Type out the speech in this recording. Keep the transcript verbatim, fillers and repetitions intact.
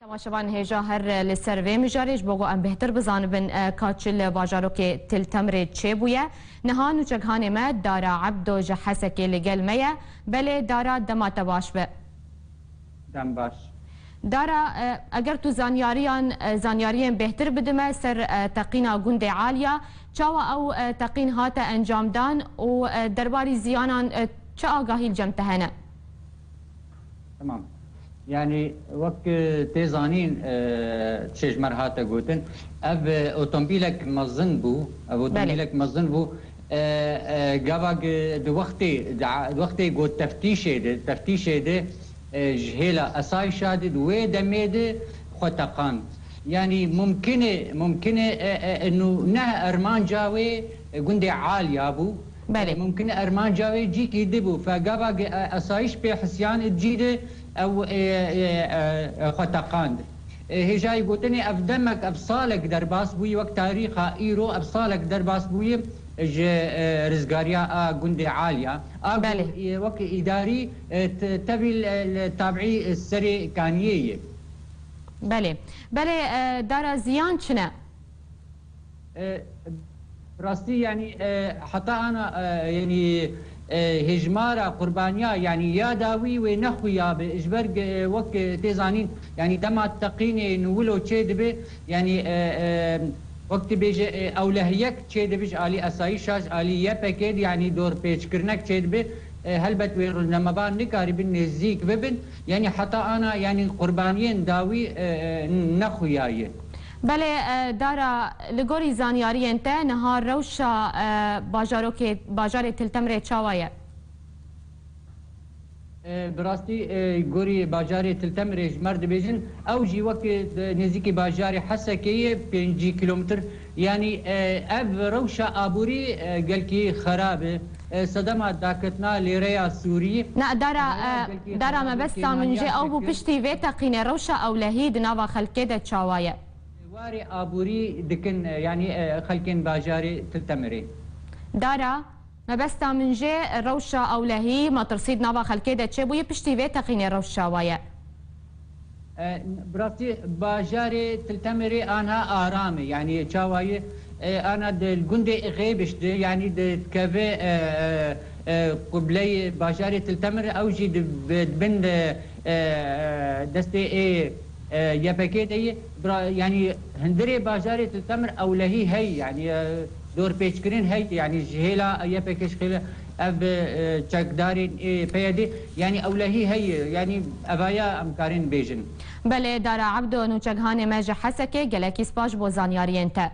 Temaşevan hêja her li ser vê mijarê, ji bo ku em bêhtir bizanibin, e, ka çi li bajarokê Til Temrê çêbûye. Niha nûçeghanê me Dara Ebdo ji Hesekê li gel me ye. Belê Dara, dema te baş be. Dem baş. Dara, e, eger tu zanyariyan, e, zanyariyên bêhtir bidime ser, e, teqîna gundê Aliya, çawa ew, e, teqîn hate encamdan û, e, derbarî ziyanan, e, çi agahî li cem te hene? Tamam. Yani wek, e, tê zanîn, e, çêjmer hate gotin, ev, e, otomobîlek mezin bû, ev Belê. otomobîlek mezin bû. E, e, gava gi-, di wextê, di a-, di wextê got teftîşê de, teftîşê de, e, ji hêla esayişa de, di wê demê de xwe teqand. Yani mumkin e, mumkin e, e, e, nû neh ermanca wê, e, gundê Aliya bû. Belê. E, mumkin e ermanca wê cîkî di bû. Fe gava gi-, e, esayîş pê hisiyan id cî de ew, e, e, e, e, xwe teqand. E, hêjayî gotinê ev demek, ev salek derbas bûyî, wek tarîxa îro ev salek derbas bûyî ji, e, rizgariya a gundê Aliya. A Belê. gu-, e, wek îdarî, e, t-, tevî li, li tabî serê kaniyê ye. Belê. Belê, e, Dara, ziyan çi ne? E, rastî, yani, e, heta ana, e, yani, e, hêjmara qurbaniya, yani, ya dawî wê nexuya be, ji ber, e, wek, e, tê zanîn, yani, dema teqînê nû wilo çê dibe, yani, e, e, wek tu bêje, e, ewlehiyek çê dibe ji alî esayîşa, ji alî Y P G, yani, dorpêçkirinek çê dibe, e, helbet wê rojnamevan nikaribin nêzîk bibin, yani, heta ana, yani, qurbaniyên dawî, e, e, nexuyaye. Belê, e, Dara, li gorî zanyariyên te niha rewşa, e, bajarokê, bajarê Til Temrê çawa ye? E, bi rastî, e, gorî bajarê Til Temrê ji me re dibêjin, ew jî wek, e, nêzîkî bajarê Hesekê ye, pêncî kilometr. Yanî, e, ev rewşa aborî, e, gelkî xerab e. E, sedema daketina lêreya Sûrî. Na, Dara, Ev e, gelkî Dara, xerab e, mebesta min jê kêmaniya ew bû, dike. Piştî vê teqînê rewşa ewlehî di nava xelkê de çawa ye? Warê aborî dikin, e, yanî, e, xelkên bajarê Til Temirê. Dara, mebesta min jê rewşa ewlehî, metirsî di nava xelkê de çêbûye, piştî vê teqînê rewş çawa ye? E, bi rastî bajarê Til Temirê anha aram e, yanî çawa ye, e, ana di gundê Xêbiş de, yanî di keve, e, e, e, qibleyê bajarê Til Temir, ew jî di, di bin de, e, e, destê ê, e, Y P G de ye. Bira-, yanî hundirê bajarê Til Temir ewlehî heye, yanî, e, dorpêçkirin heye, yanî ji hêla Y P G, ji hêla ev, e, çekdarên ê P Y D, yanî ewlehî heye, yanî evaya em karin bêjin. Belê, Dara Ebdo, nûçeghanê me ji Hesekê, gelekî spas ji bo zanyariyên te.